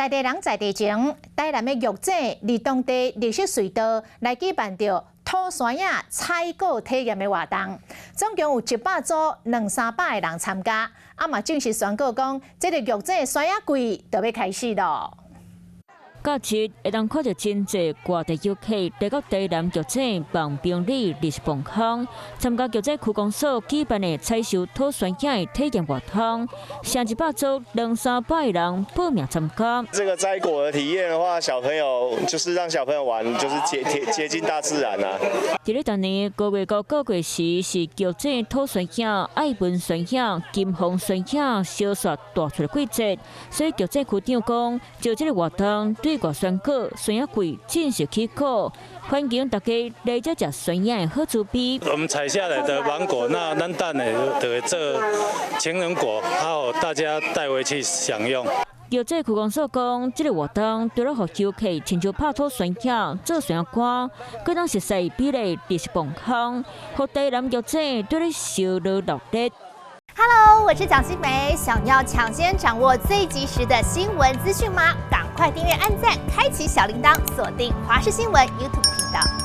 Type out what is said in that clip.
在地人在地情，台南的玉井佇當地綠色隧道來舉辦著土山仔採果體驗的活動，總共有100組兩三百个人參加，啊嘛正式宣告講，這个玉井山仔季就欲開始囉。假日會當看著真濟外地遊客來到台南玉井望平里綠色磅空，參加玉井區公所舉辦的採收土山仔體驗活動，上100組兩三百人報名參加。這個摘果的體驗的話，小朋友就是讓小朋友玩，就是接貼接近大自然啊。佇咧逐年5月5個月時，是玉井土山仔、愛文山仔、金鳳山仔燒雪大出的季節，所以玉井區長講，就這個活動對外宣告山仔季正式起鼓，歡迎大家來遮食山仔的好滋味。我們採下來的芒果，那咱等下就會做情人果，好大家帶回去享用。玉井區公所講，這個活動除了予遊客親手拍土山仔、做山仔乾，閣當熟似美麗綠色磅空，予台南玉井對咧燒熱鬧熱。 Hello，我是蔣新梅，想要搶先掌握最及時的新聞資訊嗎？趕快訂閱、按讚、開啟小鈴鐺，鎖定華視新聞 YouTube 頻道。